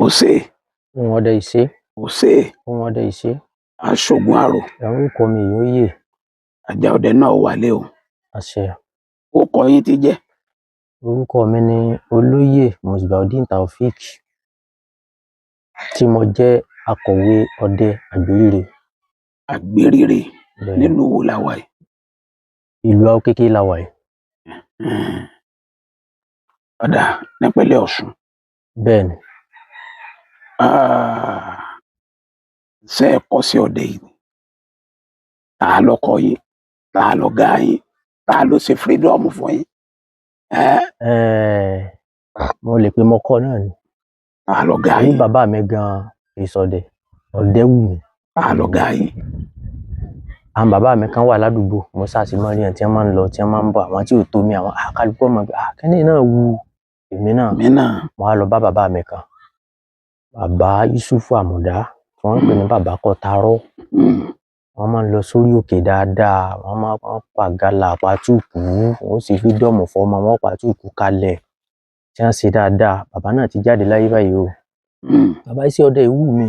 Òsè. Ohun ọdẹ ìṣe. Òsè. Ohun ọdẹ ìṣe. Aṣògùn àrò. Ẹ̀rù ń kọ mi yóò yè. Ajá ọdẹ náà wálé o. Àṣẹ. Ó kọ yín tí jẹ́? Orúkọ mi ni Olóyè Musbaudeen Taofeek, tí mo jẹ́ akọ̀wé ọdẹ Àgbéríre. Àgbéríre? Bẹ́ẹ̀. Nílùú wo la wà yìí? Ìlú Aókéké la wà yìí. Ọ̀dà nípínlẹ̀ Ọ̀ṣun. Bẹ́ẹ̀ ni. Ah, ṣé ẹ kọ́ sí ọdẹ yìí ni? Ta ló kọ́ yín? Ta lọ̀gá yín? Ta ló ṣe freedom fún yín? Ẹ́? Mo lè pe mo kọ́ náà ni. Ta lọ̀gá Torí yín? bàbá mi gan-an kì í ṣọdẹ. Ọdẹ wù mí. Ta lọ̀gá yín? Àwọn bàbá mi kan wà ládùúgbò, mo ṣáà ti máa ń rí wọn tí wọ́n máa ń lọ, tí wọ́n máa ń bọ̀, àwọn tí ò tó mi, àwọn kálukú ọmọ pé kíní náà wu èmi náà. Mi náà. Mo wá lọ bá bàbá mi kan, Bàbá Yusufu Àmùdá, tí wọ́n ń pè ní Bàbá Kọ́tarọ́. Wọ́n máa ń lọ sórí òkè dáadáa, wọ́n máa ń pa gálà, pàtúùkù, wọ́n sì fídọ́ọ̀mù fọ́mọ, wọ́n pàtúùkù kalẹ̀ tí wọ́n ṣe dáadáa. Bàbá náà ti jáde láyé báyìí o. Bàbá, iṣẹ́ ọdẹ yìí wù mí.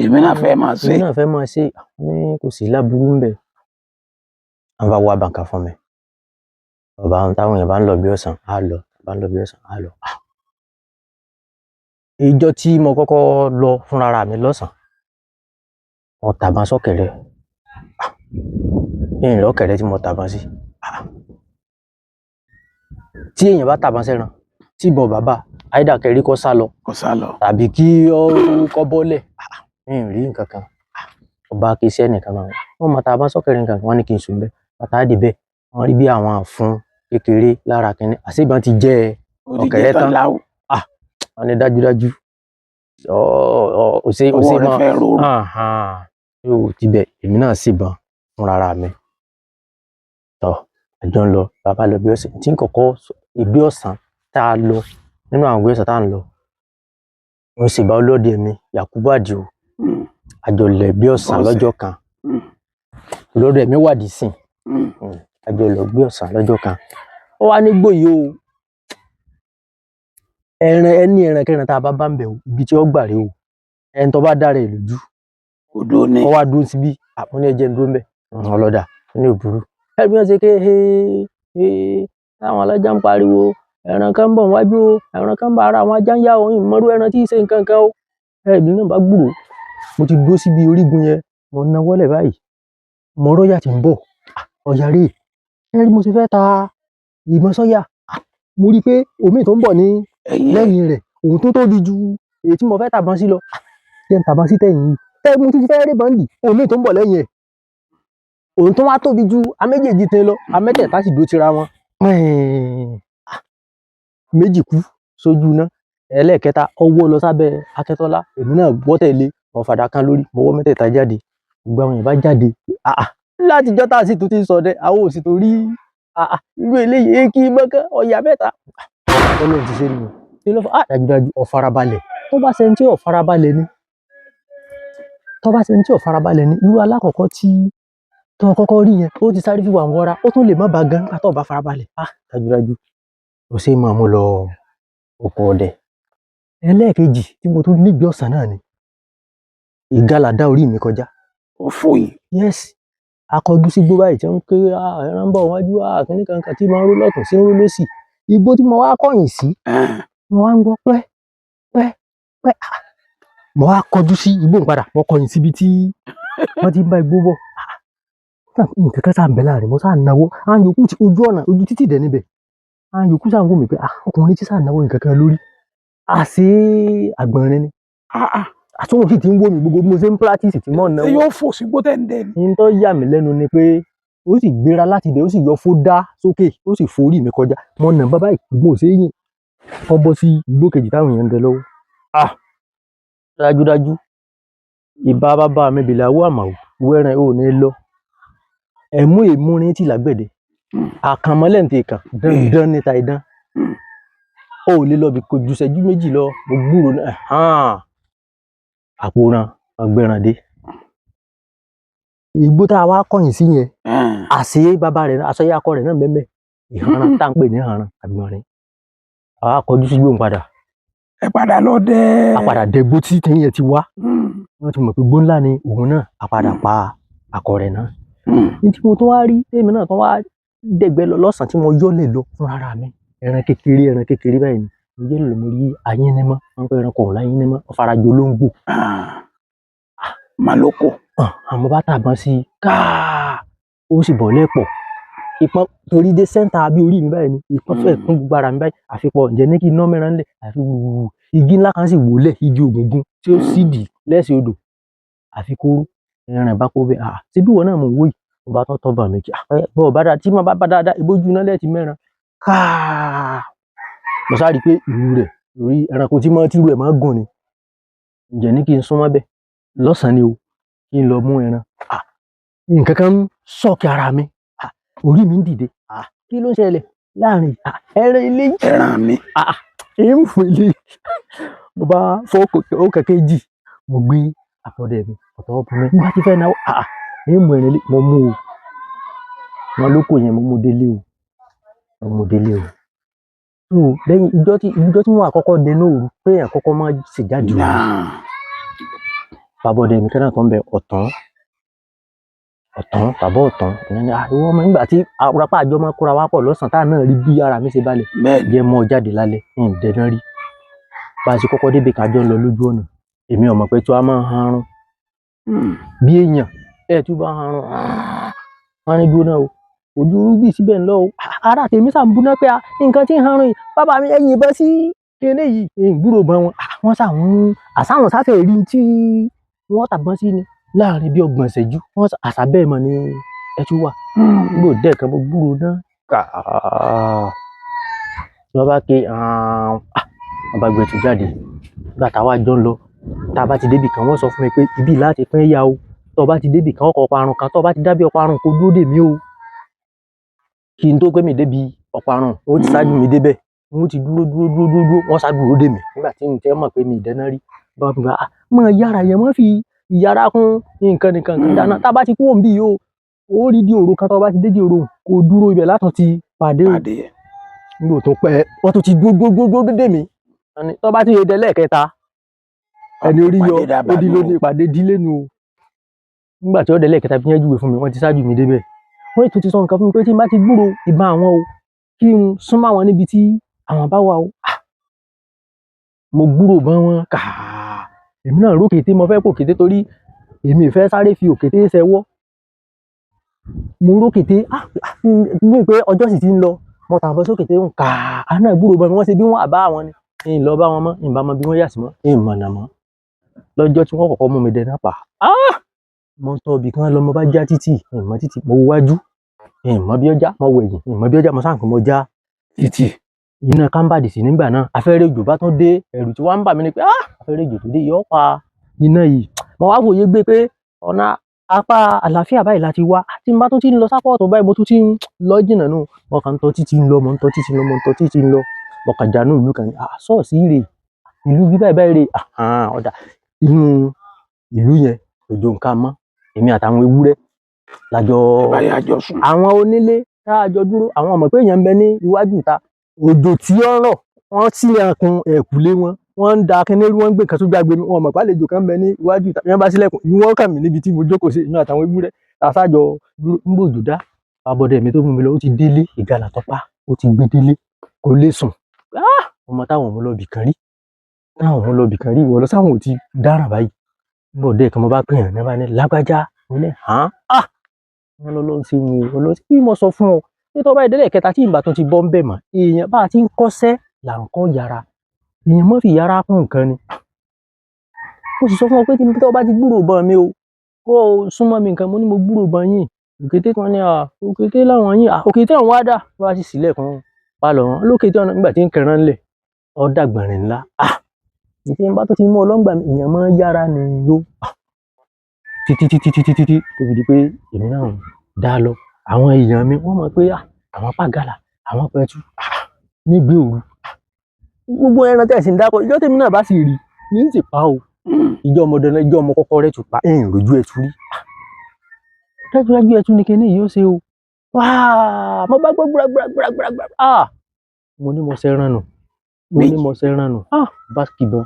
Èmi náà fẹ́ máa ṣe. Èmi náà fẹ́ máa ṣe. Ní kò sí láburú ńbẹ̀. Wọ́n bá wá bàǹkà fún mi. Bàbá táwọn èèyàn bá ń lọ bí ọ̀sán, á lọ. Bá ń lọ bí ọ̀sán, á lọ. Ìjọ́ tí mo kọ́kọ́ lọ fúnra mi lọ́sàn-án, mo tàbọn sọ́kẹ̀rẹ̀. Ìrìn lọ́kẹ̀rẹ̀ tí mo tàbọn sí. Tí èèyàn bá tàbọn sẹ́ran, tí ìbọn bàbá, àìdá kẹrí kó sá lọ. Kó sá lọ. Tàbí kí ó kọ́ bọ́lẹ̀. Mi ò rí nǹkan kan. Ọba kì í ṣe ẹnìkan náà. Wọ́n mọ tàbọn sọ́kẹ̀rẹ̀ nǹkan kan, wọ́n ní kí n sùn bẹ́ẹ̀. Bàtà dé bẹ́ẹ̀, wọ́n rí bí àwọn àfún kékeré lára kínní. Àṣé ìbọn ti jẹ́ ọ̀kẹ́rẹ́ tán. Wọ́n ní dájúdájú. Ọ̀ṣẹ́ Ọwọ́ rẹ mọ́. fẹ́ rọrùn. Yóò ti bẹ̀, èmi náà sì bọn fúnra mi. Tọ́, àjọ ń lọ, bàbá lọ bí ọ̀sẹ̀. Tí ń kọ́kọ́ ìgbé ọ̀sán tá a lọ, nínú àwọn ìgbé ọ̀sán tá a ń lọ, mo sì bá ọlọ́dẹ mi, Yakubu Adio. Àjọ lọ bí ọ̀sán lọ́jọ́ kan. Ọlọ́dẹ mi wà dí sìn. Àjọ lọ gbé ọ̀sán lọ́jọ́ kan. Ó wá ní gbòye o. Ẹran ẹni ẹran kẹran tá a bá bá ń bẹ̀ o, ibi tí ó gbà rè o. Ẹni tó bá dára ẹ̀ lójú. Odò ní. Kó wá dúró síbí, àpọ́n ní ẹjẹ́ ń dúró ń bẹ̀. Ọlọ́dà, ní òbúrú. Ẹ bí wọ́n ṣe ké he he, táwọn alájà ń pariwo, ẹran kan ń bọ̀ wájú o, ẹran kan ń bọ̀, ara àwọn ajá ń yá o, ìmọ̀rú ẹran tí í ṣe nǹkan kan o. Ẹ̀mí náà bá gbúròó. Mo ti dúró síbi orígun yẹn, mo nawọ́lẹ̀ báyìí. Mo rọ́yà tí ń bọ̀. Ọ̀yà rè é. Ẹ rí mo ṣe fẹ́ ta ìbọn sọ́yà. Mo rí i pé omi tó ń bọ̀ ní lẹ́yìn rẹ̀, òun tó tóbi ju èyí tí mo fẹ́ tàbọn sí lọ. Jẹ́ n tàbọn sí tẹ̀yìn yìí. Tẹ́ mo tún ti fẹ́ rí bọ́ǹdì, omi tó ń bọ̀ lẹ́yìn ẹ̀. Òun tó wá tóbi ju améjèèjì tẹ́ lọ, amẹ́tẹ̀ẹ̀ta sì dúró tira wọn. Méjì kú sójú iná. Ẹlẹ́ẹ̀kẹta, ó wọ́ lọ sábẹ́ Akíntọ́lá. Èmi náà gbọ́ tẹ̀lé, mo fàdá kan lórí, mo wọ́ mẹ́tẹ̀ẹ̀ta jáde. Gbogbo àwọn èèyàn bá jáde. Látijọ́ tá a sì tún ti ń ṣọdẹ, àwọn ò sì tó rí irú eléyìí, èkì mọ́kàn, ọ̀yà mẹ́ta. Ọlọ́run ti ṣe nù. Kí ló fà á? Dájúdájú, ó farabalẹ̀. Tó bá ṣe ẹni tí ò farabalẹ̀ ni. Tó bá ṣe ẹni tí ò farabalẹ̀ ni, irú alákọ̀ọ́kọ́ tí tó kọ́kọ́ rí yẹn, ó ti sáré fi wà wọ́ra, ó tún lè má ba gan nígbà tó bá farabalẹ̀. Dájúdájú, ó ṣe máa mú lọ oko ọdẹ. Ẹlẹ́ẹ̀kejì tí mo tún níbi ọ̀sán náà ni, ìgalà dá orí mi kọjá. Ó fò yín. Yes. Akọjú sí igbó báyìí tí wọ́n ń ké, ẹran ń bọ̀ wájú, kíní kan kan tí máa ń ró lọ́tùn, sí ń ró lósì. Igbó tí mo wá kọ̀yìn sí, mo wá ń gbọ́ pẹ́, pẹ́, pẹ́. Mo wá kọjú sí igbó ń padà, mo kọ̀yìn síbi tí wọ́n ti ń bá igbó bọ̀. Nǹkan kan sáà ń bẹ láàrin, mo sáà náwó. Àwọn yòókù tí ojú ọ̀nà, ojú títì dẹ̀ níbẹ̀. Àwọn yòókù sáà ń wò mí pé, ọkùnrin tí sáà náwó nǹkan kan lórí. Àṣé àgbọ̀nrín ni. Àtúnwò sì ti ń wò mí gbogbo bí mo ṣe ń practice tí mò ń náwó. Ṣé yóò fò sígbó tẹ̀ ń dẹ ni? Ohun tó yà mí lẹ́nu ni pé ó sì gbéra láti ibẹ̀, ó sì yọ fódá sókè, ó sì forí mi kọjá. Mo nà bá báyìí, ìgbó ò ṣe é yìn. Ó bọ́ sí igbó kejì táwọn èèyàn ń dẹ lọ́wọ́. Dájúdájú, ìbá bàbá mi Bìláwú Àmàwò, wẹ́rẹ́ ò ní lọ. Ẹ̀mú èmúrin tí làgbẹ̀dẹ. Àkànmọ́lẹ̀ ń tè kàn, dandan ní ta idán. O ò lè lọ bí kò ju ìṣẹ́jú méjì lọ, mo gbúròó náà. Àpòràn ọgbẹ̀ràndé. Igbó tá a wá kọ̀yìn sí yẹn, àṣé bàbá rẹ̀, aṣọ akọ rẹ̀ náà mẹ́mẹ́. Ìhànrán tá à ń pè ní ìhànrán àgbọ̀nrín. Àwa kọjú sí igbó ń padà. Ẹ padà lọ dẹ. A padà dẹgbó tí kìnìún yẹn ti wá. Wọ́n ti mọ̀ pé igbó ńlá ni òun náà. A padà pa akọ rẹ̀ náà. Ní tí mo tún wá rí tèmi náà tún wá dẹ̀gbẹ́ lọ lọ́sàn-án tí mo yọ́lẹ̀ lọ fún ara mi, ẹran kékeré, ẹran kékeré báyìí ni mo yọ́lẹ̀ lọ, mo rí ayínímọ́. Wọ́n ń pè ẹranko ọ̀hún láyínímọ́, ó fara jọ olóńgbò. Màlókò. Àmọ́ bá tàbọn sí i káà, ó sì bọ̀ lẹ́pọ̀ ìpọ́n torí dé sẹ́ńtà bí orí mi báyìí ni ìpọ́n fẹ́ kún gbogbo ara mi báyìí. Àfipọ̀ ǹjẹ́ ní kí iná mẹ́ran ńlẹ̀ àfi wùwù. Igi ńlá kan sì wólẹ̀, igi ògùngùn tí ó sì dì lẹ́sẹ̀ odò, àfi kó ẹran bá kó bẹ́ẹ̀. Ah, ṣebí ìwọ náà mò ń wò yìí? Mo bá tán tọ́ bà mí kí bọ́ ọ bá dáa tí mo bá bá dáadáa ìbójú iná lẹ́ẹ̀tì mẹ́ran káà. Mo sáré pé ìrù rẹ̀ lórí ẹranko tí mọ́ tírú ẹ̀ máa ń gùn ni. Ǹjẹ́ ní kí n súnmọ́ bẹ́ẹ̀ lọ́sàn-án ni o, kí n lọ mú ẹran. Ah, nǹkan kan ń sọ̀kì ara mi. Ah, orí mi ń dìde. Ah, kí ló ń ṣẹlẹ̀ láàrin? Ah, ẹran ilé. Ẹran mi. Ah, ń fò ilé. Mo bá fọ́ ó kẹ̀kẹ́ jì, mo gbé àpọ̀dẹ mi ọ̀tọ̀ ọkùnrin nígbà tí fẹ́ náwó. Ah, ń mú ẹran ilé, mo mú o. Wọn ló kò yẹn, mo mú délé o, mo mú délé o. So lẹ́yìn ìjọ tí wọ́n àkọ́kọ́ dé ní òru pé èèyàn kọ́kọ́ máa ṣèjáde òru, bàbá ọdẹ mi kan náà tó ń bẹ ọ̀tán ọ̀tán, bàbá ọ̀tán ìyẹn ni. Ah, ìwọ ọmọ, nígbà tí àpapọ̀ àjọ máa kóra wá pọ̀ lọ́sàn-án táà náà rí bí ara mi ṣe balẹ̀, jẹ́ mọ́ ọ jáde lálẹ́ ń dẹ́ná rí. Bá a ṣe kọ́kọ́ débi kájọ ń lọ lójú ọ̀nà, èmi ò mọ̀ pé tí wàá máa hanrun bí èèyàn ẹ̀ tí ó bá hanrun wọn ní dúró náà o, ojú rúbì síbẹ̀ ń lọ o. Ara tèmi sà ń búná pé nǹkan tí ń hanrun yìí, bàbá mi ẹ̀yìn ìbọn sí kíní yìí ń gbúrò bọ́n wọn. Wọ́n sà ń àsáwọn sáfẹ́ rí tí wọ́n tàbọn sí ni láàrin bí 30 ìṣẹ́jú. Wọ́n àṣà bẹ́ẹ̀ mọ̀ ni ẹ tún wà gbò dẹ́ kan mo gbúrò náà kàá. Wọ́n bá ké, wọ́n bá gbé ẹtù jáde. Nígbà táwa jọ ń lọ, tá a bá ti débì kan, wọ́n sọ fún mi pé ibi láti pín yà o. Tó o bá ti débì kan, ọkọ̀ ọparun kan, tó o bá ti dábì ọparun, kó dúró dè mí o. Kí n tó gbé mi débi ọparun, wọ́n ti ṣáájú mi débẹ̀. Wọ́n ti dúró dúró dúró dúró dúró, wọ́n ṣáájú dúró dè mí. Nígbà tí n tẹ́ mọ̀ pé mi ì dáná rí, bá mi bá mọ̀ yára yẹn, mọ́ fi ìyára kún nǹkan nìkan kan dáná. Tá a bá ti kúrò níbí yìí o, ó rí di òru kan, tó o bá ti dé di òru, kó dúró ibẹ̀ látọ̀ ti pàdé o. Nígbà tó pẹ́, wọ́n tún ti dúró dúró dúró dúró dè mí. Tó bá ti yé dẹ lẹ́ẹ̀kẹta, ẹni orí yọ, ó di lóde ìpàdé dílé nu o. Nígbà tí ó dẹ lẹ́ẹ̀kẹta fi yẹn júwe fún mi, wọ́n ti ṣáájú mi débẹ̀. Wọ́n tún ti sọ nǹkan fún mi pé tí n bá ti gbúrò ìbọn àwọn o, kí n súnmọ́ àwọn níbi tí àwọn bá wà o. Mo gbúrò bọ́n wọn kàá. Èmi náà rò kété, mo fẹ́ pò kété torí èmi ì fẹ́ sáré fi òkété ṣẹwọ́. Mo rò kété, bí pé ọjọ́ sì ti ń lọ, mo tàbọn sókè té ń kàá. Àwọn náà gbúrò bọ́n mi, wọ́n ṣe bí wọ́n àbá àwọn ni. Ń lọ bá wọn mọ́, ń bá mọ bí wọ́n yà sí mọ́, ń mọ̀nà mọ́. Lọ́jọ́ tí wọ́n kọ́kọ́ mú mi dẹná pa, mo ń tọ́ ibì kan lọ, mo bá já títì, ń mọ títì, mo wájú, ń mọ bí ọjà, mo wẹ̀yìn, ń mọ bí ọjà, mo sáà pé mo já títì. Iná kámbàdì sí nígbà náà, afẹ́rẹ́ òjò bá tún dé, ẹ̀rù tí wọ́n ń bà mí ni pé afẹ́rẹ́ òjò tó dé yóò pa iná yìí. Mo wá wòye gbé pé ọ̀nà apá àlàáfíà báyìí la ti wá, tí n bá tún ti ń lọ sápá ọ̀tún báyìí, mo tún ti ń lọ jìnnà nù. Mo kàn ń tọ́ títì ń lọ, mo ń tọ́ títì ń lọ, mo ń tọ́ títì ń lọ. Mo kàn já ní ìlú kan ní, ṣọ́ọ̀ṣì rè, ìlú bí báyìí báyìí rè, ọ̀dà inú ìlú yẹn òjò nǹkan mọ́, èmi àtàwọn ewúrẹ́ lájọ. Àwọn onílé tá a jọ dúró, àwọn ọmọ pé èèyàn ń bẹ ní iwájú ìta. Òjò tí ó ń rọ̀, wọ́n sílẹ̀kùn ẹ̀kùlé wọn, wọ́n ń da kíní rú, wọ́n ń gbé nǹkan sójú agbe mi, wọn mọ̀ pé àlejò kan ń bẹ ní iwájú ìta. Bí wọ́n bá sílẹ̀kùn, ni wọ́n kàn mí níbi tí mo jókòó sí, èmi àtàwọn ewúrẹ́ tá a sájọ dúró. Nígbà òjò dá, bàbá ọdẹ mi tó mú mi lọ, ó ti délé, ìgalà tó pa, ó ti gbé délé, kò lè sùn. Ọmọ táwọn mú lọ bì kan rí, táwọn mú lọ bì kan rí, ìwọ lọ sáwọn ò ti dáràn báyìí. Nígbà òde kan mo bá pè yàn ní bá ní lágbájá, mo ní hàn án, wọn lọ lọ sí wọn lọ sí bí mo sọ fún ọ pé tó bá délé kẹta tí ìgbà tó ti bọ́ ń bẹ̀ mọ́, èèyàn bá ti ń kọ́ṣẹ́ là ń kọ́ yàrá, èèyàn mọ́ fi yàrá kún nǹkan ni. Mo sì sọ fún ọ pé tí tó bá ti gbúrò bọ́n mi o, kó o súnmọ́ mi nǹkan. Mo ní mo gbúrò bọ́n yín, òkété kan ní òkété láwọn yín, òkété ọ̀hún wá dà, wá sì sílẹ̀kùn palọ̀ wọn lókété ọ̀nà. Nígbà tí ń kẹran ńlẹ̀, ọ dàgbọ̀nrín ńlá. Ìṣe bá tó ti mú ọlọ́ngbà mi, èèyàn máa ń yára ni yó títí títí títí títí tó fi di pé èmi náà dá lọ. Àwọn èèyàn mi wọ́n mọ̀ pé àwọn pàgàlà, àwọn pẹ̀tù nígbè òru, gbogbo ẹran tẹ̀sí ń dákọ̀. Ìjọ́ tèmi náà bá sì rí ní sì pa o. Ìjọ́ ọmọdé náà, ìjọ́ ọmọ kọ́kọ́ rẹ̀ tù pa, ẹ̀yìn rojú ẹ̀tù rí. Dájúdájú ẹ̀tù ni kíní yìí ó ṣe o. Wáá, mo bá gbọ́ gbúra gbúra gbúra gbúra gbúra, mo ní mo ṣẹran nù. Mo ní Méjì. mo ṣẹran nù, bá kìbọn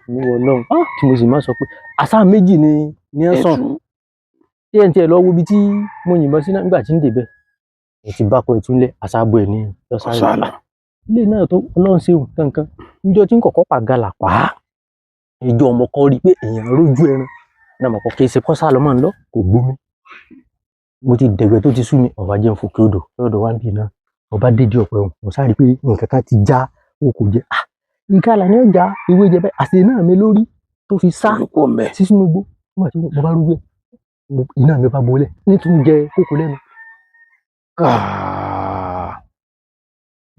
níwọ Ọlọ́run, tí mo sì máa sọ pé àṣà méjì ni ẹ sàn Ẹtù. Tí ẹ̀ ń tiẹ̀ lọ wo ibi tí mo yìnbọn sí náà nígbà tí ń débẹ̀, mo ti bá kọ ẹtù ńlẹ̀, àṣà bo ẹ̀ ní lọ́sàrè. Ọ̀sálà. Ilé náà tó Ọlọ́run ṣeun kankan níjọ́ tí ń kọ́kọ́ pàgàlà pa á, ìjọ ọmọ kan rí i pé èèyàn rójú ẹran náà mọ̀ kọ́, kì í ṣe kọ́sà lọ́mọ ńlọ kò gbómi. Mo ti dẹ̀gbẹ́ tó ti sú mi, ọba jẹun fòkè odò lọ́dọ̀ wá ń bì náà, ọba dédé ọ̀pẹ òun, mo sáré pé nǹkan kan ti já o kò jẹ, nǹkan àlà ni ó já ewé jẹ bẹ́ẹ̀, àṣẹ náà mi lórí tó fi sá Ojú kò ń bẹ̀. sí sínú igbó. Nígbà tí mo bá rúgbẹ́, iná mi bá bolẹ̀ nítorí jẹ kókó lẹ́nu.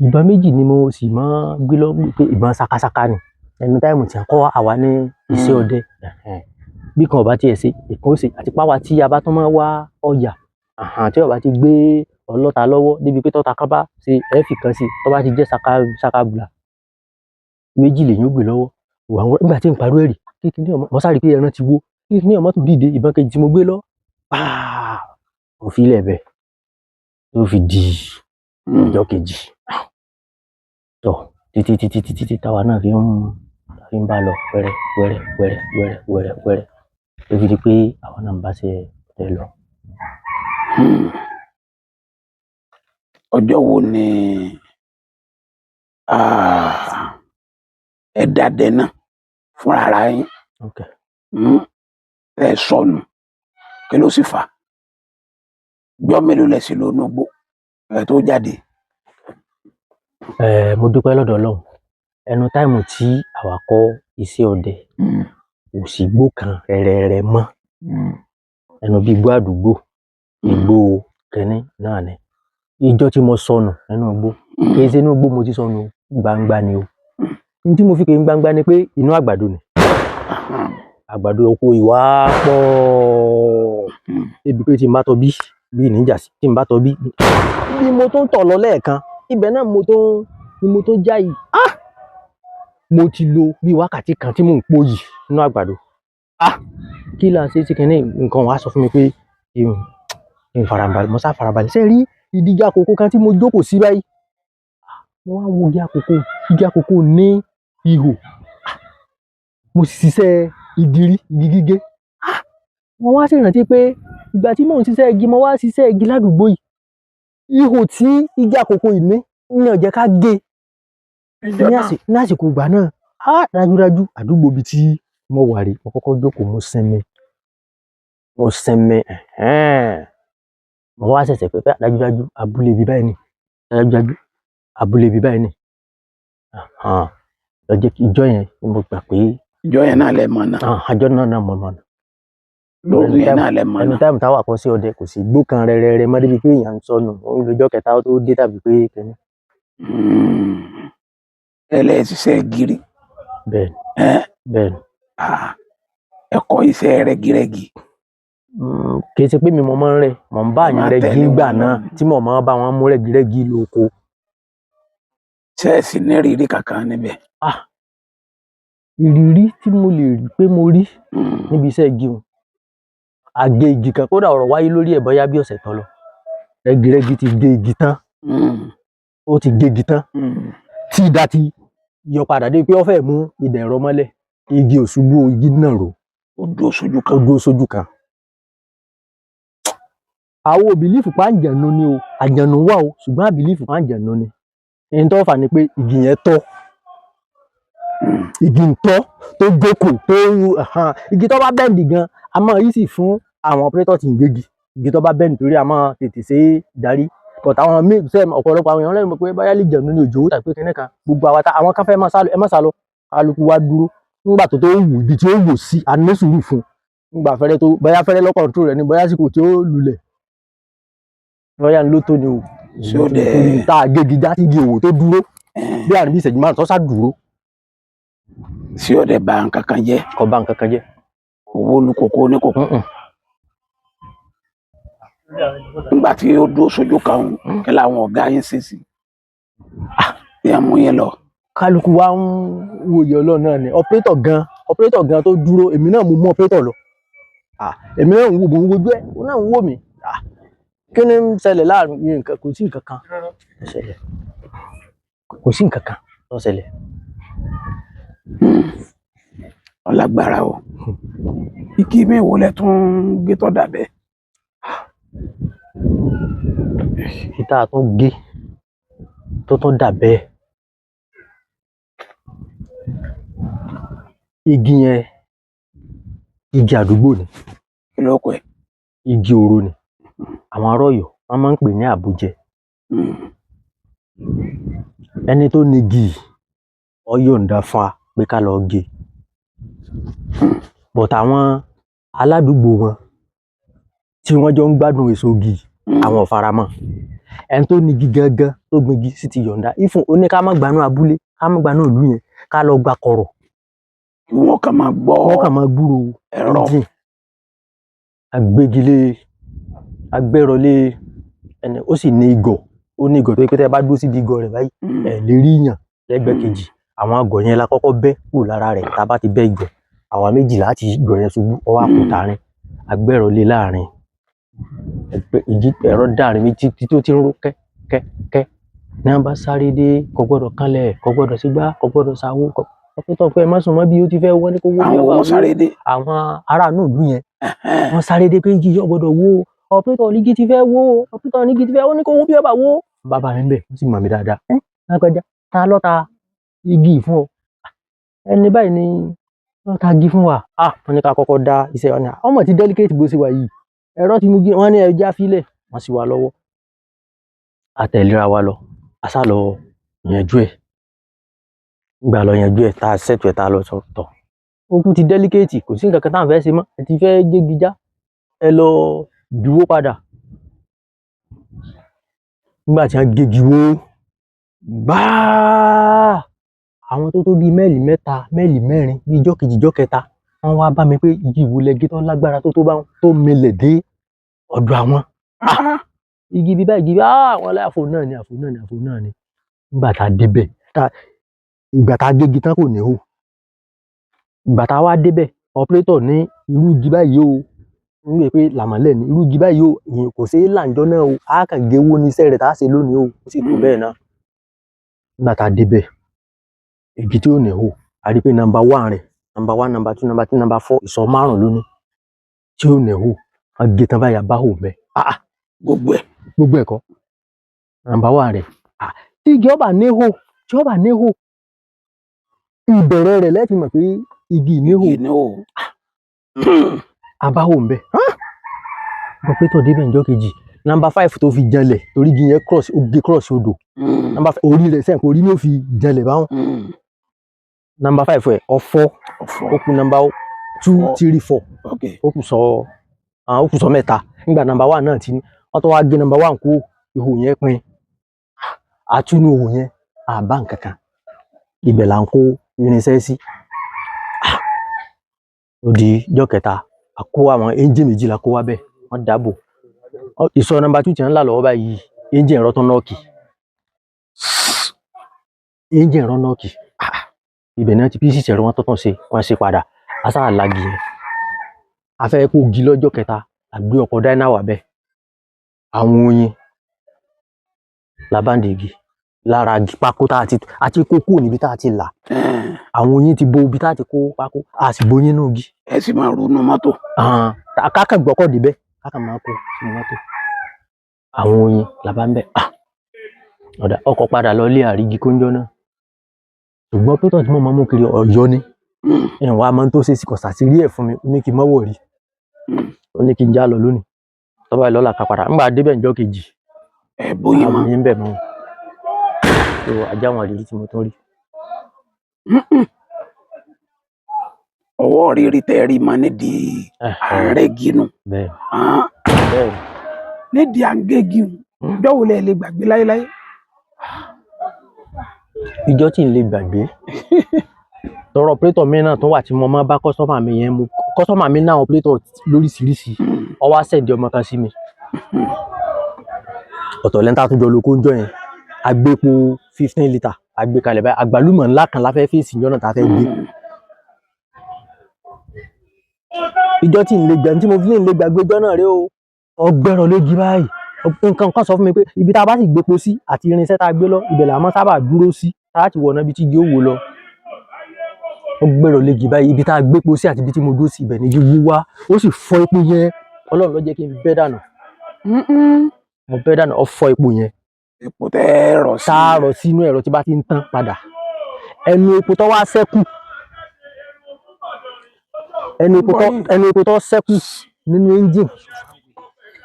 Ìbọn méjì ni mo sì máa ń gbé lọ, pé ìbọn sakasaka ni ẹnu táìmù tí a kọ́ àwa ní iṣẹ́ ọdẹ. Ẹ̀hẹ̀n. Bí kan ò bá tiẹ̀ ṣe, ìkan ó ṣe, àti páwa tí a bá tún máa wá ọ̀yà, tí ó bá ti gbé ọlọ́ta lọ́wọ́ débi pé tọ́ta kan bá ṣe ẹ́ fi kan sí i, tó bá ti jẹ́ saka sakabula, méjì lèyìn ó gbé lọ́wọ́. Wà wọ́n nígbà tí n parí ẹ̀rì kíkiní ọmọ, mo sáré pé ẹran ti wó, kíkiní ọmọ tó dìde, ìbọn kejì tí mo gbé lọ pàà, mo fi ilẹ̀ bẹ̀ tó fi di ọjọ́ kejì tọ, títí títí títí tí táwa náà fi ń bá lọ wẹ́rẹ́ wẹ́rẹ́ wẹ́rẹ́ wẹ́rẹ́ wẹ́rẹ́ wẹ́rẹ́ tó fi di pé àwọn náà ń bá ṣe ẹ lọ. Ọjọ́ wo ni ẹ dàdẹ náà fúnra ara yín? Ẹ sọnù, kí ló sì fà á? Gbọ́, mélòó lẹ sì lò nínú igbó ẹ tó jáde? Ẹ mo dúpẹ́ lọ́dọ̀ Ọlọ́run, ẹnu táìmù tí àwa kọ́ iṣẹ́ ọdẹ, kò sí igbó kan rẹ̀rẹ̀rẹ̀ mọ́, ẹnu bí igbó àdúgbò, igbó kínní náà ni. Ìjọ tí mo sọnù nínú igbó, kì í ṣe inú igbó mo ti sọnù o, gbangba ni o. N tí mo fi pè ní gbangba ni pé inú àgbàdo ni, àgbàdo oko ìwà pọ̀ débi pé tí n bá tọ bí bí níjà sí, tí n bá tọ bí bí mo tó ń tọ̀ lọ lẹ́ẹ̀kan, ibẹ̀ náà mo tó ni mo tó já yìí. Mo ti lo bí wákàtí kan tí mò ń pòyì nínú àgbàdo. Kí là ń ṣe sí kinní nǹkan wàá sọ fún mi pé kí n farabalẹ̀, mo sá farabalẹ̀ ṣé rí ìdíje àkókò kan tí mo jókòó sí báyìí. Mo wá wo igi àkókò, igi àkókò ní ihò. Mo sì ṣiṣẹ́ igi rí, igi gígé. Mo wá sì rántí pé ìgbà tí mò ń ṣiṣẹ́ igi, mo wá ṣiṣẹ́ igi ládùúgbò yìí, ihò tí igi àkókò yìí ní ò jẹ́ ká gé ní àsìkò ìgbà náà. Dájúdájú àdúgbò ibi tí mo wà rèé, mo kọ́kọ́ jókòó, mo sinmi, mo sinmi. Mo wá ṣẹ̀ṣẹ̀ pé dájúdájú abúlé ibi báyìí ni, dájúdájú abúlé ibi báyìí ni. Lọ́jọ́ ìjọ yẹn ni mo gbà pé Ìjọ yẹn náà lẹ mọ̀ náà? Àjọ náà náà mọ̀ náà. Lóru yẹn náà lẹ mọ̀ Ẹnu náà? táìmù táwa kọ́ sí ọdẹ, kò sí igbó kan rẹrẹrẹ mọ́ débi pé èèyàn ń sọnù, ó ń lọ́jọ́ kẹta ó tó dé tàbí pé kínní. Ẹ lẹ ṣiṣẹ́ gírí? Bẹ́ẹ̀ ni. Ẹ́? Bẹ́ẹ̀ ni. Ẹ kọ́ iṣẹ́ rẹ́gírẹ́gí? Kì í ṣe pé mi mo máa ń rẹ, mò ń bá Ẹ àyàn máa rẹ́gí tẹ̀lé ńgbà wọn náà lọ ni. Tí mo máa bá wọn mú rẹ́gírẹ́gí lóko. Ṣé ẹ sì ní ìrírí kankan níbẹ̀? Ìrírí tí mo lè rí pé mo rí níbi iṣẹ́ igi un, àgé igi kan, kódà ọ̀rọ̀ wáyé lórí ẹ̀ bóyá bí ọ̀sẹ̀ tó lọ. Rẹ́gírẹ́gí ti gé igi tán, ó ti gé igi tán, tí idà ti yọ padà dé pé ó fẹ́ mú idà ẹ̀rọ mọ́lẹ̀, igi ò ṣubú o, igi náà rò. Ó dúró sójú Ó kan. dúró sójú kan. Àwọn ò believe pé àǹjẹ̀nu ni o, àǹjẹ̀nú wà o, ṣùgbọ́n à believe pé àǹjẹ̀nú ni. Ohun tó fà ni pé igi yẹn tọ́, igi ń tọ́ tó jókòó tó igi tó bá bend gan, a máa easy fún àwọn operator tí ń gégi, igi tó bá bend, torí a máa tètè ṣe é darí. But àwọn míì sẹ́, ọ̀pọ̀lọpọ̀ àwọn èèyàn lẹ́nu pé bóyá lè jẹ̀nu ní òjò tàbí pé kinní kan, gbogbo àwa tá àwọn kan fẹ́ máa sálọ, ẹ má sálọ, kálukú wá dúró nígbà tó wù ibi tí ó wò sí, a ní sùúrù fún un nígbà fẹ́rẹ́ tó bóyá fẹ́rẹ́ lọ́ control rẹ̀ ni, bóyá àsìkò tí ó lulẹ̀, bóyá ń ló tó ni o. Ṣé ó dẹ̀ Tá a gégi já sí igi òwò tó dúró bí àrùn bí ìṣẹ́jú 5 tó sá dúró. Ṣé ó dẹ̀ bà nǹkan kan jẹ́? Kò bà nǹkan kan jẹ́. Owó olùkókó oníkókó? Mm-mm. Nígbà tí ó dúró sójú kan òun, kí làwọn ọ̀gá yín ṣe sí tí ẹ mú yín lọ? Kálukú wa ń wòye Ọlọ́run náà ni. Operator gan tó dúró, èmi náà mo mú operator lọ. Èmi náà ń wò, mo ń wojú ẹ̀, òun náà ń wò mí. Kí ni ń ṣẹlẹ̀ láàrin nǹkan? Kò sí nǹkan kan tó ṣẹlẹ̀, kò sí nǹkan kan tó ṣẹlẹ̀. Ọlágbára o. Igi mi wo lẹ tún gé tọ́ dàbẹ́? Ìta tún gé tó tún dà bẹ́ẹ̀. Igi yẹn, igi àdúgbò ni. Kí ló kọ ẹ? Igi òro ni. Àwọn ará Ọ̀yọ́ wọ́n máa ń pè ní àbújẹ. Ẹni tó ní igi yìí, ó yọ̀ǹda fún wa pé ká lọ gé. But àwọn aládùúgbò wọn tí wọ́n jọ ń gbádùn èso igi yìí, àwọn ò faramọ́. Ẹni tó ní igi gangan tó gbin igi sì ti yọ̀ǹda. Even ó ní ká má gbanú abúlé, ká má gbanú ìlú yẹn, ká lọ gba kọ̀rọ̀. Kí wọ́n kàn máa gbọ́. Wọ́n kàn máa gbúròó ẹ̀rọ. Engine. Agbégilé, agbẹ́rọlé ẹni, ó sì ní igọ̀. Ó ní igọ̀ tó jẹ́ pé tẹ́ ẹ bá dúró síbi igọ̀ rẹ̀ báyìí, ẹ lè rí yàn lẹ́gbẹ̀ẹ́ kejì. Àwọn agọ̀ yẹn la kọ́kọ́ bẹ́ kúrò lára rẹ̀. Tá a bá ti bẹ́ igọ̀, àwa méjì láti igọ̀ yẹn ṣubú, ó wá kù tààrin. Agbẹ́rọlé láàrin. Ẹgbẹ́ igi ẹ̀rọ dàrin méjì tí tó ti ń ró kẹ́ kẹ́ kẹ́. Ní wọ́n bá sáré dé, kò gbọdọ̀ kanlẹ̀, kò gbọdọ̀ sígbá, kò gbọdọ̀ sáwó. Kò pé ẹ má sùn mọ́ bí ó ti fẹ́ wọ́n ní kó wó bí Àwọn ọba wọn wó. sáré dé. Àwọn ará inú ìlú yẹn, wọ́n sáré dé pé igi yìí ò gbọdọ̀ wó o. Operator ní igi ti fẹ́ wó o. Operator ní igi ti fẹ́ ó ní kó wó bí ọba wó. Bàbá mi ń bẹ̀, wọ́n sì mọ̀ mí dáadáa. Ẹ́ lágbájá, ta ló ta igi yìí fún ọ? Ẹni báyìí ni ló ta igi fún wa. Ah, wọ́n ní ká kọ́kọ́ dá iṣẹ́ wa ní. Ọmọ ti delicate bó ṣe wà yìí. Ẹ̀rọ ti mú igi, wọ́n ní ẹja fílẹ̀, wọ́n sì wá lọ́wọ́. A tẹ̀léra wa lọ, a sá lọ yanjú ẹ̀. Nígbà lọ yanjú ẹ̀, tá a settle ẹ̀, tá a lọ sọ tọ̀. Ó kú ti delicate, kò sí nǹkan kan tá à ń fẹ́ ṣe mọ́. Ẹ ti fẹ́ gégi já, ẹ lọ juwó padà. Nígbà tí wọ́n gégi wó, gbáà! Àwọn tó tó bí mẹ́ẹ̀lì mẹ́ta, mẹ́ẹ̀lì mẹ́rin, bí ijọ́ kejì, ijọ́ kẹta, wọ́n wá bá mi pé igi wo lẹ gé tó lágbára tó tó bá tó milẹ̀ dé ọ̀dọ̀ àwọn. Ah, Igi bí báyìí, igi bí ah, wọ́n lé àfò náà ni, àfò náà ni, àfò náà ni. Nígbà tá a débẹ̀, ìgbà tá a gégi tán kò ní hù. Ìgbà tá a wá débẹ̀, operator ní irú igi báyìí o. Ń wí pé làmọ́lẹ̀ ni, irú igi báyìí o, ìyẹn kò ṣe é là ńjọ́ náà o. A kàn gé wó ní iṣẹ́ rẹ̀ tá a ṣe lónìí o. Ó sì tó bẹ́ẹ̀ náà. Nígbà tá a débẹ̀, igi tí ò ní hù, a rí pé number one rẹ̀, number one, number two, number three, number four, ìsọ̀ márùn-ún ló ní. Tí ò ní hù, wọ́n gé tán báyìí, a bá hù ńbẹ̀. Ah ah, gbogbo ẹ̀. Gbogbo ẹ̀ kọ́. Number one rẹ̀. Ah, tí igi ọba ní hù, tí ọba ní hù, ìbẹ̀rẹ̀ rẹ̀ lẹ́ẹ̀tì mọ̀ pé igi ní hù. Igi ní o. A bá hù ńbẹ̀. Operator débẹ̀ ńjọ́ kejì. Number five tó fi janlẹ̀ torí igi yẹn cross, ó gé cross odò. Number five, orí rẹ̀ sẹ́yìn pé orí ni ó fi janlẹ̀ báwọn. Number five ẹ̀ ọ̀fọ́, Ọ̀fọ̀. ó kù number two, Four. three, four. Ok. Ó kù sọ, ah, ó kù sọ mẹ́ta. Nígbà number one náà ti ní, wọ́n tó wá gé number one kú, ihò yẹn pin. Àtúnú ihò yẹn, àbá nǹkan kan. Ibẹ̀ là ń kó irinṣẹ́ sí. Ah, ó di ijọ́ kẹta, a kó àwọn engine méjì la kó wá bẹ́ẹ̀, wọ́n dàbò. Ìsọ̀ number two tí wọ́n ń là lọ́wọ́ báyìí, engine ẹ̀rọ tó knock. Engine ẹ̀rọ knock. Ah, ibẹ̀ náà ti pieces ẹ̀rọ wọn tó tún ṣe, wọ́n ṣe padà. A sáà lagi yẹn. A fẹ́ kó igi lọ́jọ́ kẹta, a gbé ọkọ̀ dyna wá bẹ́ẹ̀. Àwọn oyin la bá ń di igi. Lára igi pákó tá a ti, a ti kó kúrò níbi tá a ti là. Àwọn oyin ti bo ibi tá a ti kó pákó, a sì bo oyin nínú igi. Ẹ sì máa ronú mọ́tò. Ah, ká kàn gbọ́kọ̀ débẹ̀, ká kàn máa kó sínú mọ́tò. Àwọn oyin la bá ń bẹ̀. Ah, ọ̀dà ọkọ̀ padà lọ ilé àrígi kóńjọ́ náà. Ṣùgbọ́n operator tí mo máa ń mú kiri Ọ̀yọ́ ni. Ìwọ̀n a máa ń tó ṣe sí kò ṣàṣírí ẹ̀ fún mi, ó ní kí n má worry. Ó ní kí n já lọ lónìí. Tó bá di lọ́la ká padà. Nígbà débẹ̀ ńjọ́ kejì, Ẹ bóyin mọ́. àwọn oyin ń bẹ̀ mọ́. So ajá àwọn ìrírí tí mo tún rí. Ọwọ́ rírí tẹ́ rí mọ́ nídìí àárẹ̀ ginu. Bẹ́ẹ̀ Ah, bẹ́ẹ̀. nídìí à ń gégi o. Ìjọ́ wo lẹ lè gbàgbé láéláé? Ìjọ́ tí n lè gbàgbé. Tọrọ operator mi náà tó wà tí mo máa ń bá customer mi yẹn mu. Customer mi náà operator lóríṣiríṣi. Ó wá send ọmọ kan sí mi. Ọ̀tọ̀ lẹ́ńtà tó jọ lóko ńjọ́ yẹn. A gbé epo 15 litre, a gbé kalẹ̀ báyìí. Àgbálùmọ̀ ńlá kan la fẹ́ fèsì ńjọ́ náà tá a fẹ́ gbé. Ìjọ́ tí n lè gbà, tí mo fi ní n lè gbàgbé ọjọ́ náà rè o. Ọgbẹ́rọ̀ ló jí báyìí. Nǹkan kan sọ fún mi pé ibi tá a bá sì gbépo sí àti irinṣẹ́ tá a gbé lọ, ibẹ̀ là máa sábà dúró sí láti wọ̀nà ibi tí igi ó wó lọ. Ó gbẹ̀rọ̀ légi báyìí, ibi tá a gbépo sí àti ibi tí mo dúró sí, ibẹ̀ nígi wú wá, ó sì fọ́ epo yẹn. Ọlọ́run ló jẹ́ kí n bẹ́ dànù. Mo bẹ́ dànù, ó fọ́ epo yẹn. Epo tẹ́ ẹ rọ̀ sí. Tá a rọ̀ sínú ẹ̀rọ tí bá ti ń tán padà, ẹnu epo tó wá ṣẹ́kù, ẹnu epo tó ṣẹ́kù nínú ẹ́ńjìn,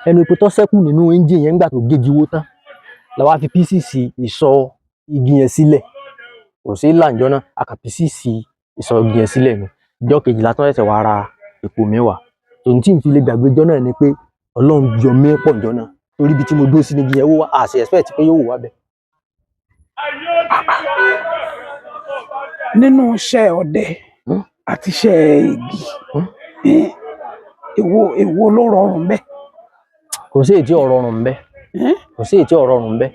ẹnu epo tó ṣẹ́kù nínú ẹ́ńjìn yẹn nígbà tó gégi wó tán, la wá fi písìsì ìsọ igi yẹn sílẹ̀. Kò sí làǹjọ́ náà, a kà písìsì ìsọ igi yẹn sílẹ̀ ni. Ìjọ́ kejì la tún ṣẹ̀ṣẹ̀ wá ra epo mi wá. Tòun tí n fi lè gbàgbé ijọ́ náà ni pé Ọlọ́run yọ mí pọ̀ ńjọ́ náà, torí ibi tí mo dúró sí ni igi yẹn wó wá, a sì expect pé yóò wó wá bẹ́ẹ̀. Nínú iṣẹ́ ọdẹ àti iṣẹ́ igi, èwo ló rọrùn bẹ́ẹ̀? Kò sí èyí tí ò rọrùn ńbẹ̀. Kò sí èyí tí ò rọrùn ńbẹ̀.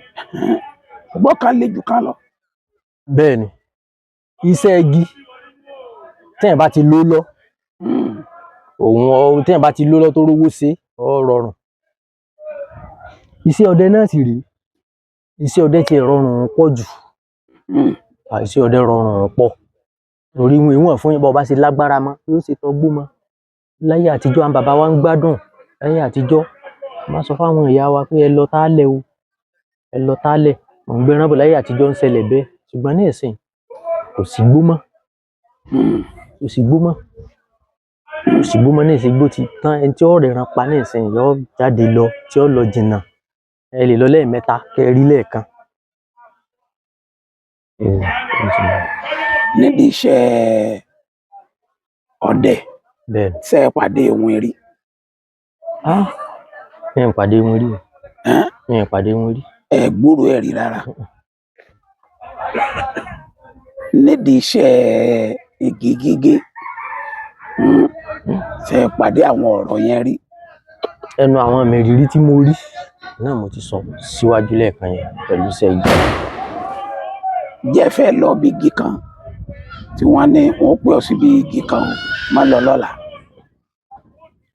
Ṣùgbọ́n kan le jù kan lọ. Bẹ́ẹ̀ ni, iṣẹ́ igi, téèyàn bá ti ló lọ, òun ọ téèyàn bá ti ló lọ tó rówó ṣe, ó rọrùn. Iṣẹ́ ọdẹ náà sì rèé, iṣẹ́ ọdẹ tiẹ̀ rọrùn pọ̀ jù. Iṣẹ́ ọdẹ rọrùn pọ̀, torí ìwọ̀n fún yín bó bá ṣe lágbára mọ́ yóò ṣe tọgbó mọ́. Láyé àtijọ́, àwọn bàbá wa ń gbádùn. Láyé àtijọ́, wọ́n máa sọ fáwọn ìyá wa pé ẹ lọ tálẹ̀ o, ẹ lọ tálẹ̀, mò ń gbẹran bọ̀. Láyé àtijọ́ ń ṣẹlẹ̀ bẹ́ẹ̀, ṣùgbọ́n ní ìsìn kò sí gbó mọ́. Kò sí gbó mọ́, kò sí gbó mọ́ ní ìsìn. Igbó ti tán. Ẹni tí ó rẹran pa ní ìsìn yóò jáde lọ, tí ó lọ jìnnà. Ẹ lè lọ lẹ́ẹ̀mẹ́ta kẹ́ ẹ rí lẹ́ẹ̀kan. Níbi iṣẹ́ ọdẹ, Bẹ́ẹ̀ ni. ṣé ẹ pàdé iwin rí? Mi ò pàdé wọn rí o. Mi ò pàdé wọn rí. Ẹ gbúròó ẹ̀ rí rárá? Nídìí iṣẹ́ igi gígé, ṣé ẹ pàdé àwọn ọ̀rọ̀ yẹn rí? Ẹnu àwọn mèrírí tí mo rí náà mo ti sọ síwájú lẹ́ẹ̀kan yẹn pẹ̀lú iṣẹ́ igi. Jẹ́ fẹ́ lọ bí igi kan tí wọ́n ní wọ́n pè ọ́ síbi igi kan o, má lọ lọ́la?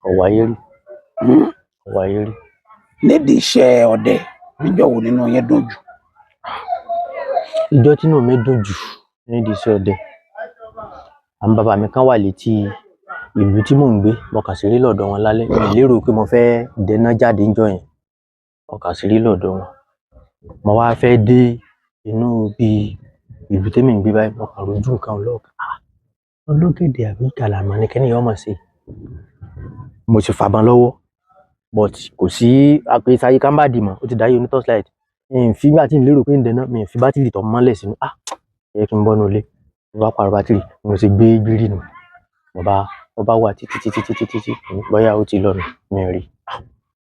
Kò wáyé rí. Kò wáyé rí. Nídìí iṣẹ́ ọdẹ, níjọ́ wo nínú yín dùn jù? Ìjọ́ tínú mi dùn jù nídìí iṣẹ́ ọdẹ, àwọn bàbá mi kan wà létí ìlú tí mò ń gbé. Mo kàn ṣeré lọ́dọ̀ wọn lálẹ́. Mi ò lérò pé mo fẹ́ dẹná jáde níjọ́ yẹn. Mo kàn ṣeré lọ́dọ̀ wọn. Mo wá fẹ́ dé inú bí ìlú tèmi ń gbé báyìí, mo kàn rojú nǹkan lọ́ọ̀kan. Ológẹ̀dẹ̀ àbí ìgàlàmọ̀ ni kíní yìí ó máa ṣe. Mo sì fàbọn lọ́wọ́, but kò sí àpèsáyé kámbàdì mọ́, ó ti dáyé oní torchlight. Mi fi ìgbà tí n lérò pé ń dẹná, mi fi bátìrì tó mọ́lẹ̀ sínú. Ẹ kí n bọ́nu ilé. Mo bá pàrọ̀ bátìrì, mo sì gbé gbírí nù. Mo bá wà títí títí títí títí, bóyá ó ti lọ nù, mi ò rí.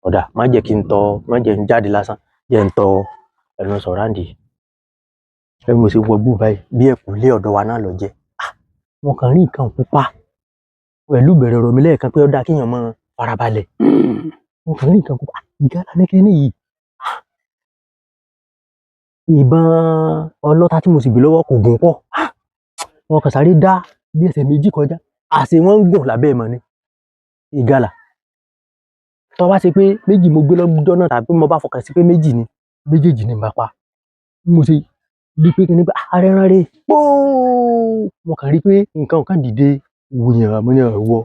Ọ̀dà, má jẹ́ kí n tọ́, má jẹ́ n jáde lásán, jẹ́ n tọ ẹnu sọ̀ráǹdì. Bí mo ṣe wọgbó báyìí, bí ẹ̀kúnlé ọ̀dọ̀ wa náà lọ jẹ́. Mo kàn rí nǹkan pupa pẹ̀lú ìbẹ̀rẹ̀ ọ̀rọ̀ mi lẹ́ẹ̀kan pé ó dáa kéèyàn máa farabalẹ̀. Mo kàn rí nǹkan pupa, ìgalà ní kíní yìí. Ìbọn ọlọ́ta tí mo sì gbé lọ́wọ́ kò gùn pọ̀. Mo kàn sáré dá bí ẹsẹ̀ méjì kọjá. Àṣé wọ́n ń gùn lábẹ́ ìmọ̀ ni. Ìgalà. Tó bá ṣe pé méjì mo gbé lọ́jọ́ náà tàbí mo bá fọkàn sí pé méjì ni, méjèèjì ni n bá pa. Bí mo ṣe rí pé kíní pé ara ẹran rè póó. Mo kàn rí pé nǹkan kan dìde wùyàn, mo ní ìwọ,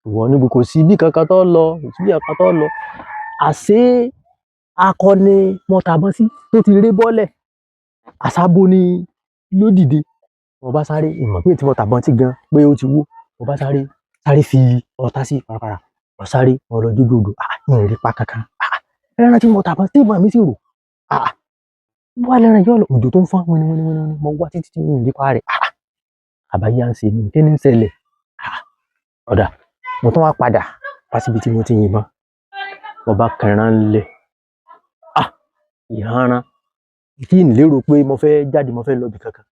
ìwọ níbo, kò sí bí kankan tó lọ, kò sí bí kankan tó lọ. Àṣé akọni mo tàbọn sí tó ti ré bọ́lẹ̀. Àsábo ni ló dìde. Mo bá sáré, ìmọ̀ pé tí mo tàbọn sí gan pé ó ti wó. Mo bá sáré, sáré fi ọta sí parapara. Mo sáré, mo lọ jójú odò. Mi ò rí pa kankan. Ẹran tí mo tàbọn sí ìbọn mi sì rò. Wá lẹ́ran yìí lọ. Òjò tó ń fọ́n wini wini wini wini. Mo wá títí tí mi ò rí pa rẹ̀. Àbáyá ń ṣe mí, kí ni ń ṣẹlẹ̀? Ọ̀dà, mo tún wá padà wá síbi tí mo ti yìnbọn. Mo bá kẹran lẹ̀. Ìhanran. Tí n lérò pé mo fẹ́ jáde, mo fẹ́ lọ ibi kankan.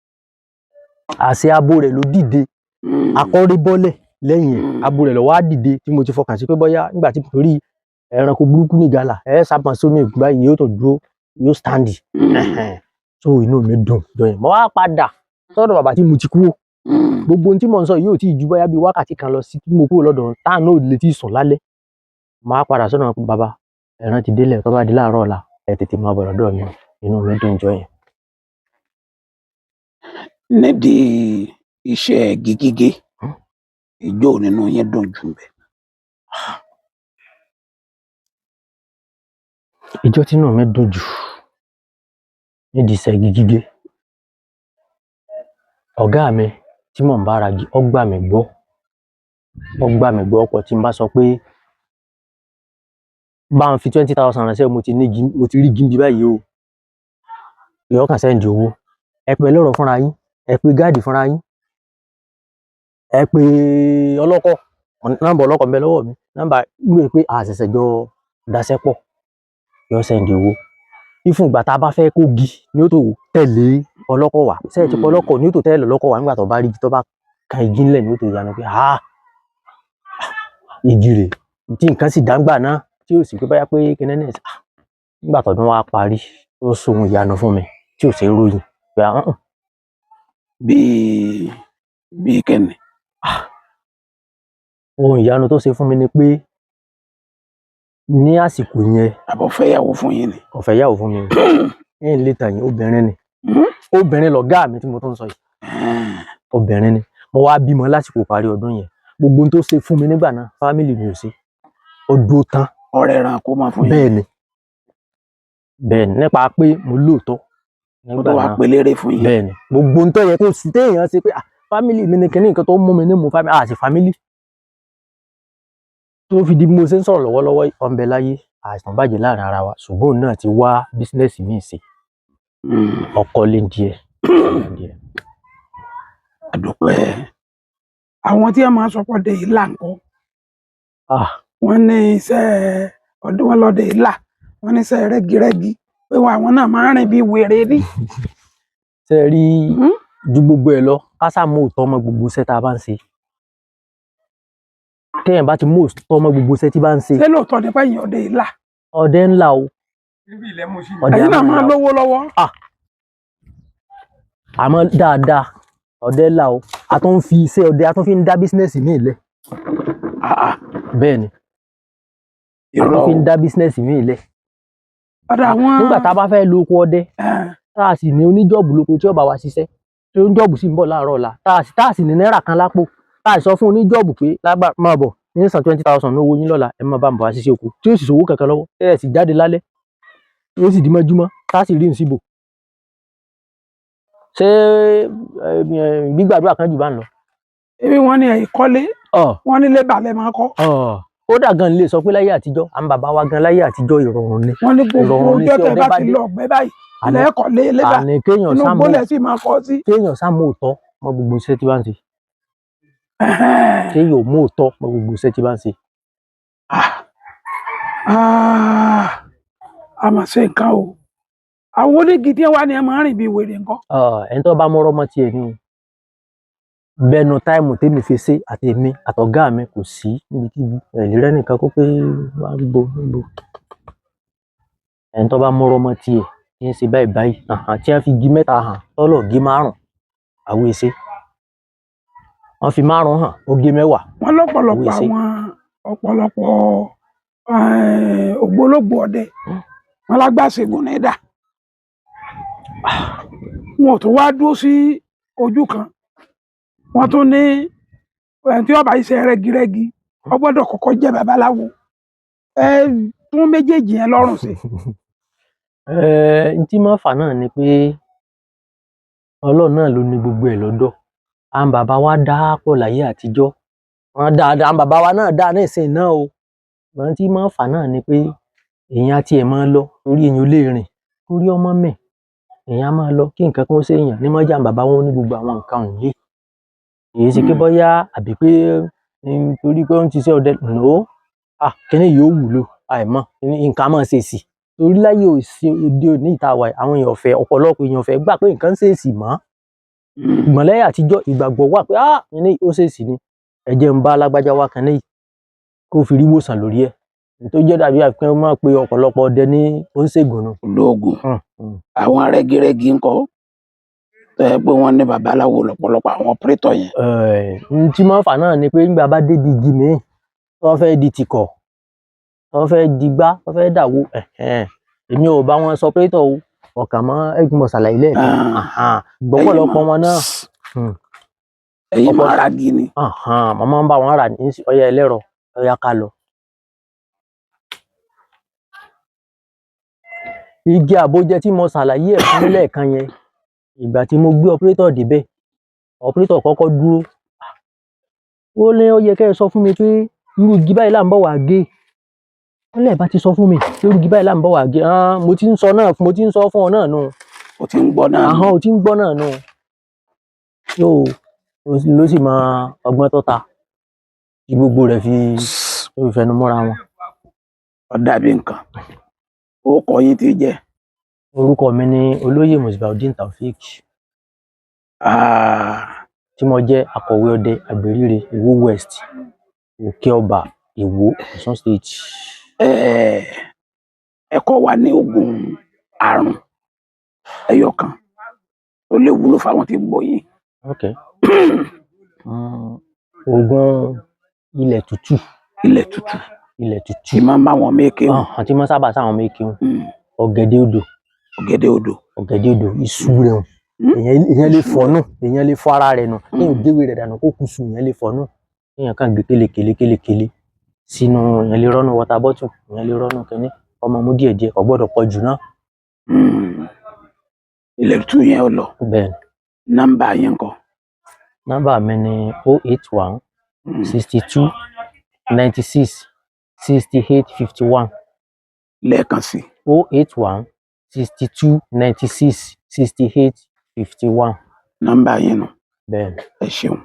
Àṣé abo rẹ̀ ló dìde. Akọ́rí bọ́lẹ̀ lẹ́yìn ẹ̀. Abo rẹ̀ ló wá dìde tí mo ti fọkàn sí pé bóyá nígbà tí torí ẹranko burúkú ní ìgalà, ẹ sábà sómi báyìí yóò tó dúró, yóò stand. So inú mi dùn jọ yẹn. Mo wá padà sọ́dọ̀ bàbá tí mo ti kúrò. Gbogbo ohun tí mò ń sọ yìí ò tí ì ju bóyá bí wákàtí kan lọ sí tí mo kúrò lọ́dọ̀ wọn, táà náà ò lè tí ì sùn lálẹ́. Mo wá padà sọ́dọ̀ wọn pé bàbá, ẹran ti délẹ̀, tó bá di láàárọ̀ ọ̀la, ẹ tètè máa bọ̀ lọ́dọ̀ mi. Inú mi dùn jọ yẹn. Nídìí Iṣẹ́ igi gígé, ìjọ nínú yín dùn jù bẹ́ẹ̀? Ìjọ tínú mi dùn jù nídìí iṣẹ́ igi gígé, ọ̀gá mi tí mò ń bá ra igi, ó gbà mí gbọ́, ó gbà mí gbọ́ ọ̀pọ̀. Tí n bá sọ pé bá ń fi 20,000 ránṣẹ́, mo ti ní igi, mo ti rí igi níbi báyìí o, yóò kàn send owó. Ẹ pè lọ́rọ̀ fúnra yín, ẹ pè gáàdì fúnra yín, ẹ pè ọlọ́kọ̀, nọ́mbà ọlọ́kọ̀ ń bẹ lọ́wọ́ mi, nọ́mbà wíwèé pé a ṣẹ̀ṣẹ̀ jọ daṣẹ́ pọ̀, yóò send owó. Ifun ìgbà tá a bá fẹ́ kó gi ní ó tó tẹ̀lé ọlọ́kọ̀ wá, ṣé ẹ ti pọ̀ ọlọ́kọ̀ ní ó tó tẹ̀lé ọlọ́kọ̀ wá. Nígbà tó bá rí igi, tó bá kan igi ńlẹ̀ ní ó tó yanu pé ah, igi rèé tí nǹkan sì dáńgbà náà tí ò sì pé báyà pé kinní náà. Ah, nígbà tọdún wa parí, ó sóhun ìyanu fún mi tí ò ṣeé ròyìn pé ah, Bíi kẹ́ni? Ohun ìyanu tó ṣe fún mi ni pé ní àsìkò yẹn, Àbọ̀ fẹ́yàwó fún yín ni? Kò fẹ́ yàwó fún mi o, ní ilé tàn yín. Obìnrin ni, obìnrin lọ̀gá mi tí mo tún ń sọ yìí, obìnrin ni. Mo wá bímọ lásìkò parí ọdún yẹn. Gbogbo ohun tó ṣe fún mi nígbà náà, family mi ò ṣe. Ó dúró tán. Ọ̀rẹ́ ẹran kó máa fún yín? Bẹ́ẹ̀ ni, bẹ́ẹ̀ ni, nípa pé mo lóòótọ́ Ó nígbà tó wá náà. pelére fún yín? Bẹ́ẹ̀ ni, gbogbo ohun tó yẹ kó sì téèyàn ṣe pé ah, family mi ni kinní nǹkan tó mú mi ní mu family àti family tó fi di bí mo ṣe ń sọ̀rọ̀ lọ́wọ́lọ́wọ́ yìí, ó ń bẹ láyé, àìsàn bàjẹ́ láàrin ara wa, ṣùgbọ́n òun náà ti wá business míì ṣe, ọkọ lé díẹ̀ díẹ̀. Àdúpẹ́. Àwọn tí wọ́n máa ń sọ pé ọdẹ yìí là ń kọ́, Ah, wọ́n ní iṣẹ́ ọdún wọn lọ́dẹ yìí là, wọ́n ní iṣẹ́ rẹ́gírẹ́gí pé wọn àwọn náà máa ń rìn bí wèrè ní. Ṣe rí, ju gbogbo ẹ̀ lọ, ká sá mú òótọ́ mọ́ gbogbo iṣẹ́ tá a bá ń ṣe. Téèyàn bá ti mú òótọ́ mọ́ gbogbo iṣẹ́ tí bá ń ṣe. Ṣé lóòótọ́ ni pé ẹ̀yin ọdẹ yìí là? Ọdẹ ńlá o, ọdẹ Ẹ̀yin a náà máa máa là o. lówó lọ́wọ́. Àmọ́ dáadáa, ọdẹ ńlá o. A tún ń fi iṣẹ́ ọdẹ, a tún fi ń dá business míì lẹ̀. Ah, ah, Bẹ́ẹ̀ ni, a tún irọ́ fi ń o. dá business míì lẹ̀. Ọ̀dọ̀ àwọn Nígbà tá a bá fẹ́ lo oko ọdẹ, tá a sì ní oníjọ́ọ̀bù lóko tí ó bá wa ṣiṣẹ́, tí oníjọ́ọ̀bù sì ń bọ̀ láàárọ̀ ọ̀la, tá a sì ní náírà kan lápò, tá a sì sọ fún oníjọ́ọ̀bù pé lágbà máa bọ̀ ní san 20,000 ní owó yín lọ́la, ẹ máa bá mi bọ̀ wá ṣiṣẹ́ oko, tí ó sì sòwò kankan lọ́wọ́, tẹ́ ẹ sì jáde lálẹ́, tí ó sì di mọ́júmọ́, tá a sì rí nsíbò. Ṣé gbígbàdúrà kan jù bá ń lọ? Ebi wọ́n ní ẹ̀yin kọ́lé, Ọ̀ wọ́n ní lébà lẹ máa kọ́. Ọ̀ ó dà gan lè sọ pé láyé àtijọ́, àwọn bàbá wa gan láyé àtijọ́, ìrọ̀rùn ni. Wọ́n ní gbogbo Ìrọ̀rùn ni ọjọ́ tí tẹ́ ọdẹ bá bá ti dé. lọ ọ̀gbẹ́ báyìí, Àní lẹ́ẹ̀kọ́lé lébà, àní kéèyàn inú sá mú gbólẹ̀ sì máa kọ́ sí. Kéèyàn sá mú òótọ́ mọ́ gbogbo iṣẹ́ tí bá ń ṣe. Kéèyàn ò mú òótọ́ mọ́ gbogbo iṣẹ́ tí bá ń ṣe. Ah, ah, a mà ṣe nǹkan o. Àwọn onígidi wa ni ẹ máa ń rìn bí wèrè nǹkan? Ah, ẹni tó bá mọ́rọ́ mọ́ tiẹ̀ ni o. Bẹnu time tèmi fi ṣe àti èmi àtọ̀gá mi, kò sí níbi tí ẹ̀lí rẹ́ nìkan kó pé wá gbó gbó. Ẹni tó bá mọ́rọ́ mọ́ tiẹ̀ tí ń ṣe báyìí báyìí àhàn, tí wọ́n fi igi mẹ́ta hàn tọ́lọ̀ gé márùn, àwọn èsè wọ́n fi márùn hàn, ó gé 10. Wọ́n lọ́pọ̀lọpọ̀ Àwọn èsè. àwọn ọ̀pọ̀lọpọ̀ ògbólógbòó ọdẹ wọn lágbàṣègùn ní dà, wọn ò tún wá dúró sí ojú kan. Wọ́n tún ní ẹni tí ó bá iṣẹ́ rẹ́gírẹ́gí, ó gbọ́dọ̀ kọ́kọ́ jẹ́ babaláwo. Ẹ tún méjèèjì yẹn lọ́rùn sí. Ẹ n tí máa fà náà ni pé Ọlọ́run náà ló ní gbogbo ẹ̀ lọ́dọ̀. Àwọn bàbá wa dá pọ̀ láyé àtijọ́, wọ́n dáadáa, àwọn bàbá wa náà dá ní ìsìn náà o. Ṣùgbọ́n tí máa fà náà ni pé èèyàn á tiẹ̀ máa lọ torí èèyàn ò lè rìn torí ọmọ mẹ́, èèyàn á máa lọ kí nǹkan kan ó ṣe èèyàn ní mọ́jà. Bàbá wọn ní gbogbo àwọn nǹkan wọ̀nyí, kì í ṣe pé bóyá àbí pé torí pé ó ń ṣiṣẹ́ ọdẹ no. Ah, kíní yìí ó wúlò àìmọ̀ kíní nǹkan á máa ṣe sí torí láyé òsì òde òní ìta wà yìí, àwọn èèyàn ọ̀fẹ́, ọ̀pọ̀lọpọ̀ èèyàn ọ̀fẹ́ gbà pé nǹkan ń ṣèèṣì mọ́. Ṣùgbọ́n lẹ́yìn àtijọ́, ìgbàgbọ́ wà pé ah, kíní ó ṣèèṣì ni, ẹ jẹ́ ń bá lágbájá wá kíní yìí kó fi rí wòsàn lórí ẹ̀. Tó jẹ́ dàbí àfikún máa pe ọ̀pọ̀lọpọ̀ ọdẹ ní oníṣègùn nù. Olóògùn. Àwọn rẹ́gírẹ́gí ńkọ́, tó yẹ pé wọ́n ní babaláwo lọ́pọ̀lọpọ̀ àwọn operator yẹn? N tí máa ń fà náà ni pé nígbà bá débi igi míì tó fẹ́ di tìkọ̀, tó fẹ́ di gbá, tó fẹ́ dàwó, ẹ̀hẹ́n, èmi ò bá wọn sọ operator o, ọ̀kàn mọ́ ẹ̀gbọ́n mọ̀ ṣàlàyé lẹ́ẹ̀kan. Ah. Gbọ́pọ̀lọpọ̀ wọn náà. Ẹ̀yin Ọ̀pọ̀- máa ra gi ni. Ahan, mo máa ń bá wọn rà ní ọyá ẹlẹ́rọ, ọyá ká lọ. Igi àbójẹ tí mo ṣàlàyé ẹ̀ fún lẹ́ẹ̀kan yẹn, ìgbà tí mo gbé ọpẹ́rẹ́tọ̀ débẹ̀, ọpẹ́rẹ́tọ̀ kọ́kọ́ dúró. Ó ní ó yẹ kẹ́ ẹ sọ fún mi pé irú igi báyìí là ń bọ̀ wá gé. Ó lẹ́ẹ̀ bá ti sọ fún mi pé irú igi báyìí là ń bọ̀ wá gé. Ah, mo ti ń sọ náà, mo ti ń sọ fún ọ náà nù. Ó ti ń gbọ́ náà. Ahọ́n ò ti ń gbọ́ náà nù. Yóò ló sì mọ ọgbọ́n tó ta tí gbogbo rẹ̀ fi tó fi fẹnu mọ́ra wọn. Ó dàbí nǹkan. Ó kọ yín tí jẹ́. Orúkọ mi ni Olóyè Musbaudeen Taofeek, Ah, tí mo jẹ́ akọ̀wé ọdẹ Àgbèríre, Ìwó West, Òkè Ọba, Ìwó, Ọ̀ṣun State. Eh, ẹ̀kọ́ wa ní oògùn àrùn ẹyọ kan tó lè wúlò fáwọn tí ń gbọ́ yín. Ok. Oògùn ilẹ̀ tútù. Ilẹ̀ tútù. Ilẹ̀ tútù. Tí máa ń bá wọn méke wọn. Àti máa sábà sáwọn méke wọn. Ọ̀gẹ̀dẹ̀ odò. Ọ̀gẹ̀dẹ̀ odò. Ọ̀gẹ̀dẹ̀ odò, iṣu rẹ̀ hùn. Èèyàn lè fọ̀ nù, èèyàn lè fọ ara rẹ̀ nù. Kéèyàn géwé rẹ̀ dànù kó kú su, èèyàn lè fọ̀ nù. Kéèyàn kàn gé kélekèlé kélekèlé sínú, èèyàn lè rọ́nù water bottle, èèyàn lè rọ́nù kínní. Ọmọ mú díẹ̀ díẹ̀, kò gbọ́dọ̀ pọ̀ jù náà. Ilẹ̀ tútù yẹn ò lọ. Bẹ́ẹ̀ ni. Nọ́mbà yẹn ńkọ́? Nọ́mbà mi ni 081 62 96 68 51. Lẹ́ẹ̀kan sí. 081 62 96 68 51. Nọ́mbà yẹn nù. Bẹ́ẹ̀ ni. Ẹ ṣeun.